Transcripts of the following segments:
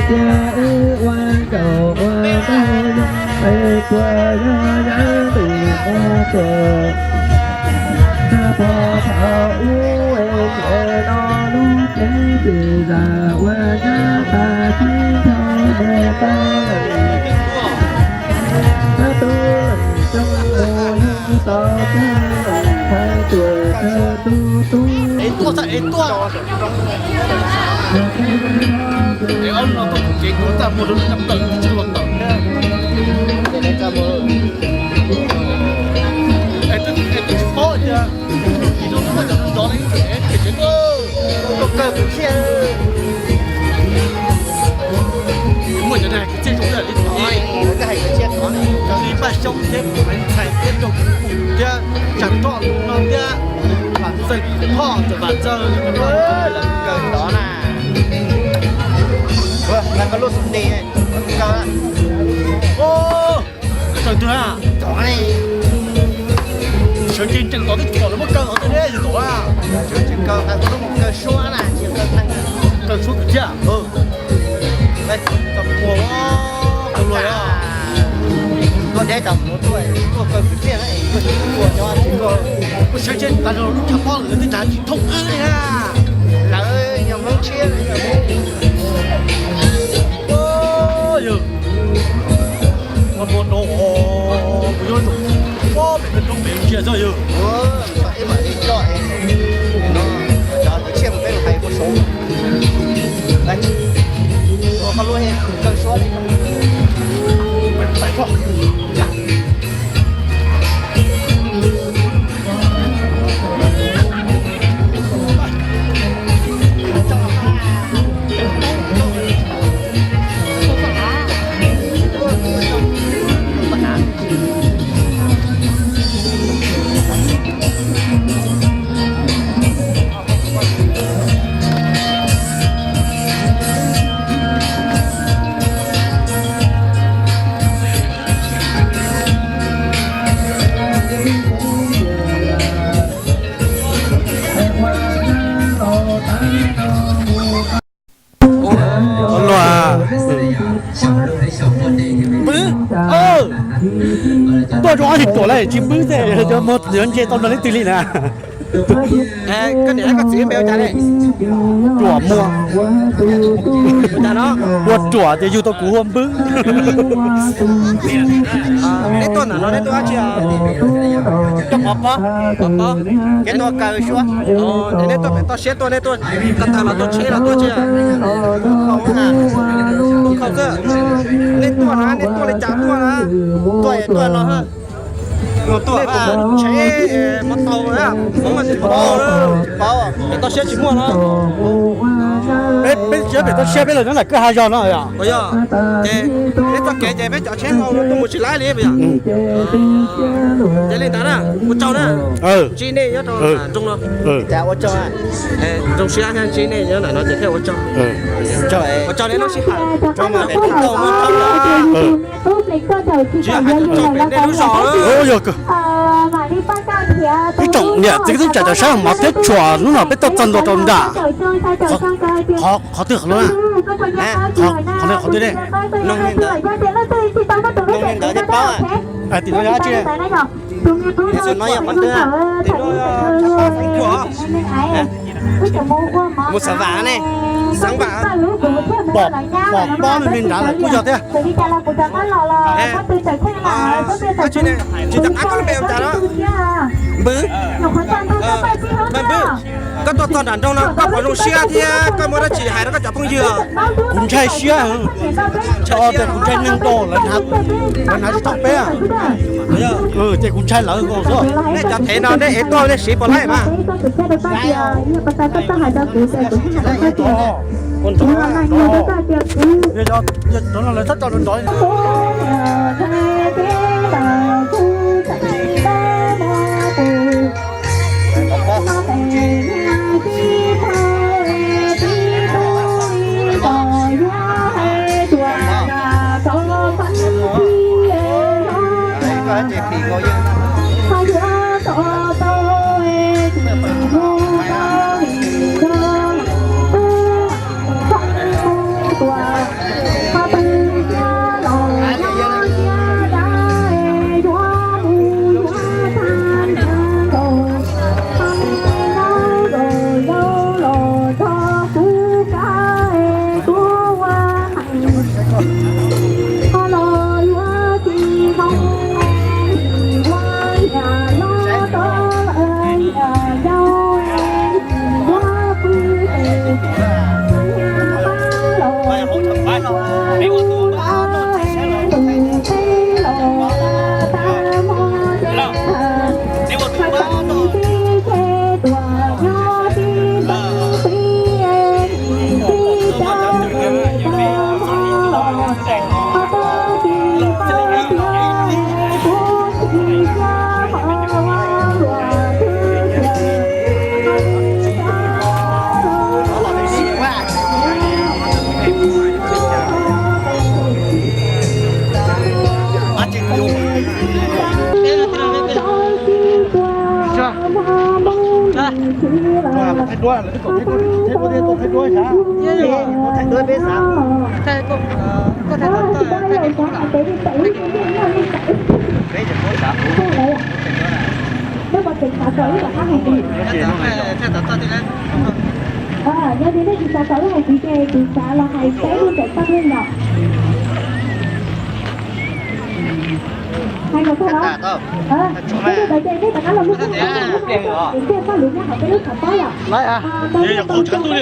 Ces wb ua nkaus ua nraug yog es puas yog yam tus ua tuam. Puag thaum ub es ntiav no lub ceeb twm zam ua nyab tas tib nrho mus tau lawm. Tab tus leej xyoo mus yug tau cag leej thaiv tuam kawg tus tub. Muaj cov neeg hais kwv txhiaj zoo li Paj Xyoob thiab Maiv Ntxhais thiab Nraug Pum thiab Tsam Roj no thiab Vam Txawg Phoj, Vam Txawg, lawv kawg tod na. Ua, lawv kawg lub xub ntiag, kawg. Kawg twg na? Sawv tsees tsees tod twb tsis pom lawv muab kawg hov twg li yus tom a. Sawv tsees kawg, kawg suab na, tsis kawg theej. Kawg suab kwv txhiaj. Kawg luag, kawg luag. Tuaj deb tas mus tuaj, tuaj kawg kwv txhiaj na, tuaj tsis tuaj nyob tsis tuaj. Kuv sawv tsees tas los lub tshav pob lawv twb tsis thooj wb li na. Lawv yog Hmoob tshiab. Yog ua npua rau kuv yuav tsum pob pem roob pem ntsia txog yog. Luag, npwb, tuaj rau ob tug ruam lawm tsis npwb tej, cov muag yuav ntse tau nrog leej twg li na. Koj niam koj txiv npe ua cas ne? Ruam Muas. Ua ruam ces yug tau kuv hu ua Npwb. Neb tuaj ntawm no neb tuaj dab tsi? Tuaj pov pob. Pov pob. Neb tuaj kaw suab. Neb tuaj pem toj siab tuaj, neb tuaj ko taw los tuaj tsheb los tuaj tsi? Tuaj khaws xwb. Neb tuaj na, neb tuaj li cas tuaj na? Tuaj tuaj los. Tuaj tsheb, mov tau, mov mas tsis paub, tsis paub, pem toj siab tsis muaj no. Peb, peb tsis pem toj siab, peb los nyob ntawm kwj ha zog no yom. Ua yog, ces peb txoj kev ces peb cov tsheb hlau no tuaj mus tsis laib li puas yog? Ces li ntawd na, ua tsaug na. Ntsib nej nyob rau nroog no. Ua tsaug. Zoo siab thiab ntsib nej nyob ntawm no ces thiaj ua tsaug. Ua tsaug nej lub sij hawm. Tsis hais tau tsaug pem nej lub zos. Ib tsoom niam txiv kwv tij neej tsa cov saib mov thiab tshua, hnub no peb tuaj txog ntua rau nram qhov twg qhov no na? Qhov twg ne? Tim no yog qhov twg? Mus Xeev Vam ne, Xeev Vam. Pom, pom pob me me nrad lawm kuj yog thiab. Tsis tas qab koj lub npe ua cas no? Npwb. Npwb, koj tuaj txog nram nroog no koj puas zoo siab thiab koj muaj dab tsi hais rau koj cov phooj ywg? Kuv ntshai siab, ntshai tias kuv ntshai neeg ntau lawv hnav tsis tau peb. Ces kuv ntshai lawv. Nej cov thev no nej ev tuaj nej siv puas laib mas? Thaij duab, lawv twb thaij duab, thaij duab, thaij duab sav. Thaij duab peb sav. Thaij duab, thaij duab, thaij duab. Peb cov muab sav kuv. Thaij duab na. Thaij duab, thaij duab. Yog li nej tsis xav tau lub hais tias ces kuv xav los hais peb lub ntawm tag lub yom. Hais kom tag los. Peb lub ntawd ces nej rov qab los lub, lub tiaj paj lub nyob hauv peb lub qhov pob yom. Ob peb qhov pib los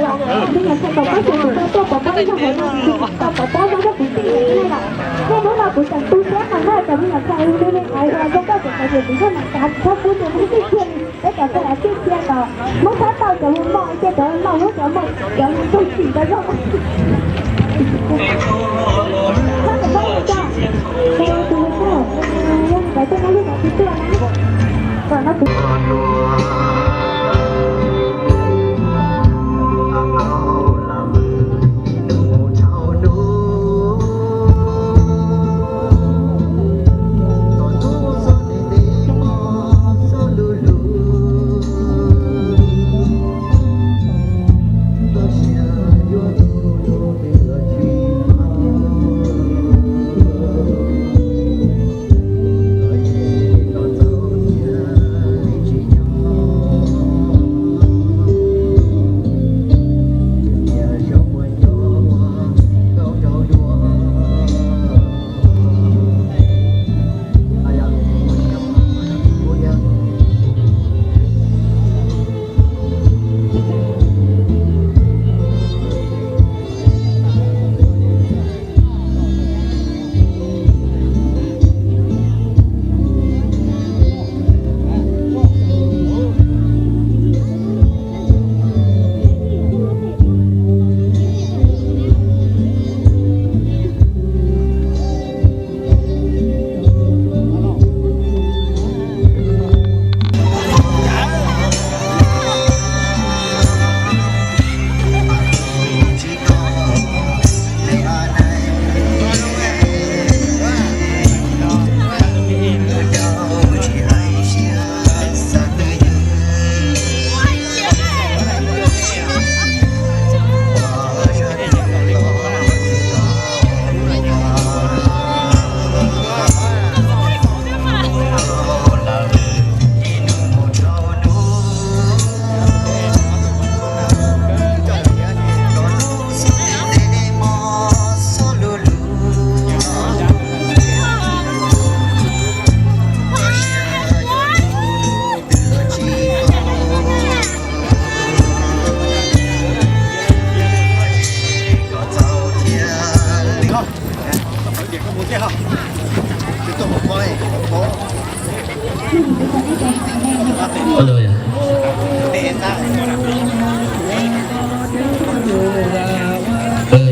yom, me nyuam txhais kom pab xyuas kuv tau tuaj pov pob ib zaug hauv no, tau pov pob no nrog kuv tij lawm thiab yom. Niaj hnub no kuv tseem tu siab heev na, cov me nyuam txhais li li hais uas zoo nkauj tseem hais tias kuv yog neeg kav tsis txhob pub rau lub tij kiag li. Peb cov txhais tij kiag kom muab txhob tau cov hu moj, cia cov hu moj, cov hu moj, cov hu moj tsis tau zoo.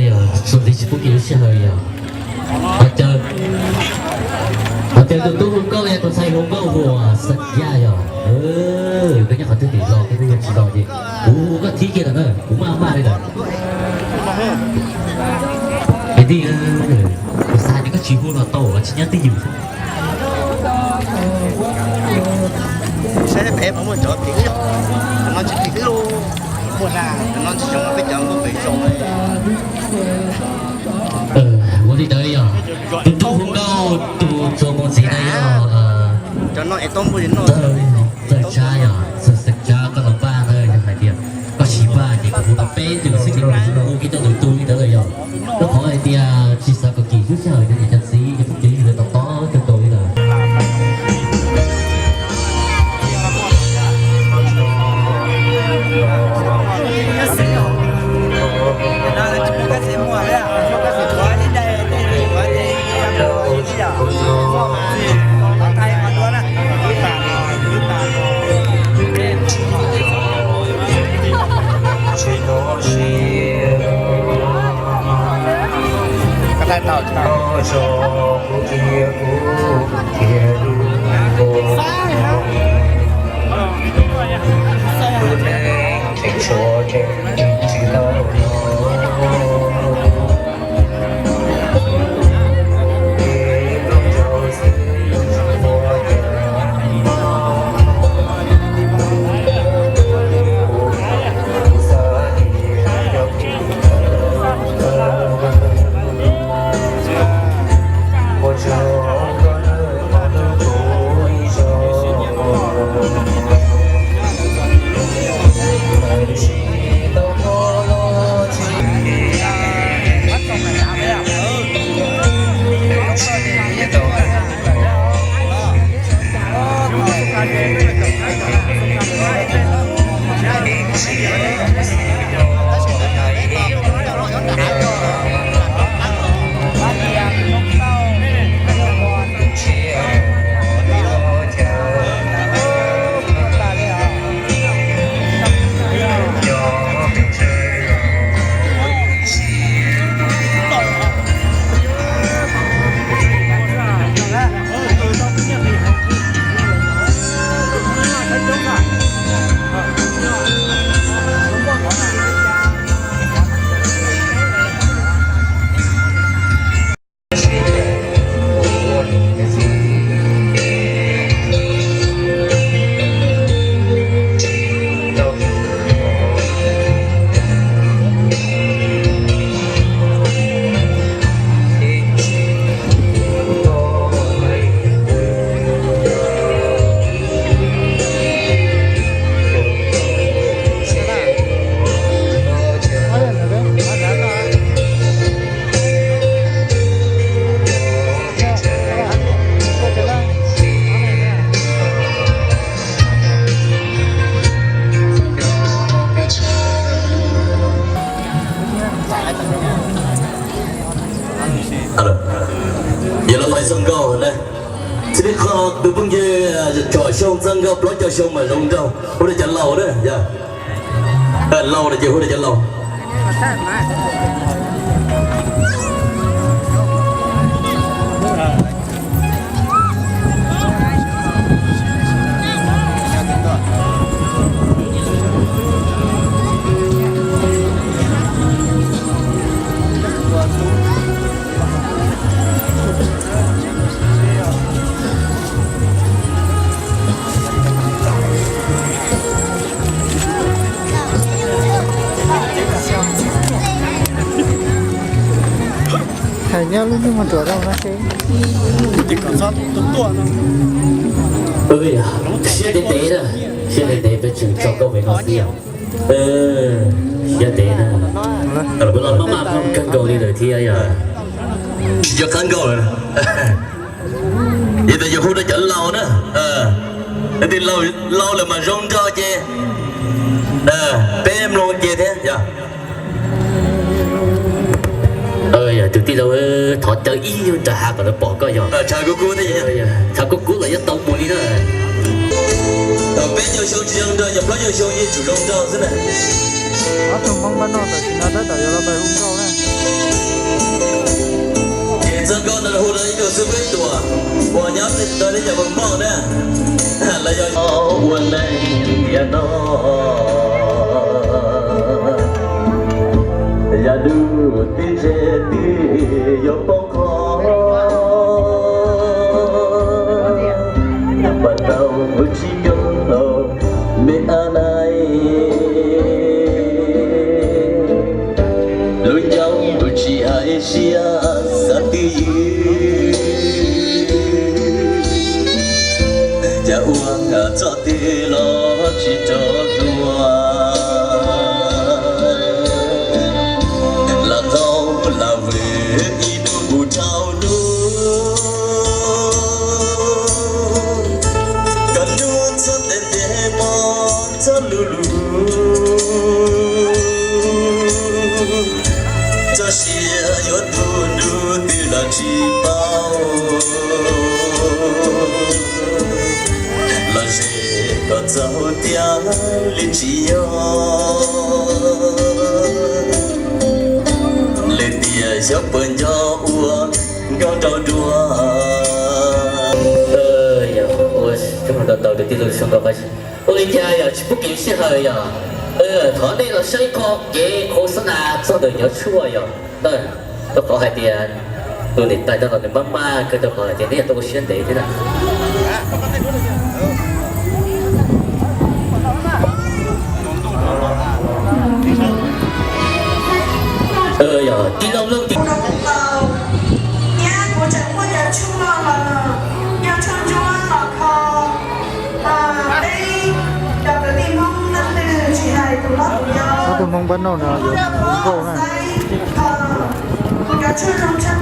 Yog txuas ntxiv tsis pub kev lub sij hawm yog qhov chaw, qhov chaw tus tub hu nkauj, tus ntxhais hu nkauj hu ua Xab Yaj yog. Koj nyob qhov twg tim zos, koj twb yog tsis zos ces kuv hu koj thib kiag ntawm na, kuv maj maj li ntawd. Es tij, kuv xav tias koj tsis hu los tau los tsis nyob twj ywm. Saib pem puas muaj cov phim xwb, no tsis phim xwb lauj. Muaj na, no tsis zoo peb cov muaj pem zoo. Ua li ntawd yog tus tub hu nkauj tus txuas mus ntxiv na yog Txawj Tsab yog, Txawj Tsab koj los npaj ntawd yog hais tias koj tsis npaj ces kuv hu tau peb tus xwb ces kuv hu kiag tau tus tub li ntawd lawm yog. Rau qhov hais tias tsis xav kom kim lub sij hawm cov niam cov txiv cov phooj cov ywg lawv tos tos kawg nkaus li lawm. Tsom xyoo txog nkaus plaub caug xyoo mas zoo nraug, hu rau cov laus na, yog laus no ces hu rau cov laus. Hais nyob lub hnub hmo tuaj rau no ces siab ntev ntev na, siab ntev ntev peb tseem tso koj pem no xwb yom. Siab ntev na, los maj mam kawg nkaus li lawm thiab yom. Tsis nco qab nkaus lawm. Yog tias yus hu rau cov laus na, leej twg laus lawm mas zoo nraug ces peb mloog ces thiab yog. Tus tij laug, thov caw ib nyuag nram hav kom lawv pom koj yog. Tshav kub kub los yuav tau mus li na. Thaum peb caug xyoo tsis zoo nraug, yog plaub caug xyoo yeej tsum zoo nraug xwb na. Ob tug Hmoob npaj noj tam sim no tab tom yuav los pais hu nkauj na. Ces txog nkauj no hu rau ib tug xwb peb tuam uas nyob txij tau li cas npauj na. Los yog ua neej tiam no, yam dub tib ntseg twb yuav poob qho, pas tau mus tsis nco me a nai. Lub ncauj tus tsis hais siab xav twj ywm, cas ua txoj twg los tsis rov dua. Lam tau lam vwm ib hnub kuv dhau hnub, koj hnub txhob ntev ntev hmo txhob luv luv. Txoj sia yuav tu ntu twg los tsis paub, los ze kom txaus tiag li tsis yog. Leej tias xyov puas nco ua nkauj nraug dua. Ua li cas yog tsis pub kev sij hawm yog, thov nej los saib qhov kev khos xab nas txog ntawm cov tshuaj yog. Rau qhov hais tias tus niam tais tau los nws maj maj kawg, rau qhov hais tias neb yog tuaj ua siab ntev thiab na. Yog tij laug Looj Tim. Thiab kuv tseem muaj cov tshuaj los yog tshuaj ntsuab los kho peb cov kwv tij Hmoob leej twg tsis hais tus hlob tus yau. Ob tug Hmoob npaj noj no yuav hu nkauj na. Cov tshuaj zoo tshaj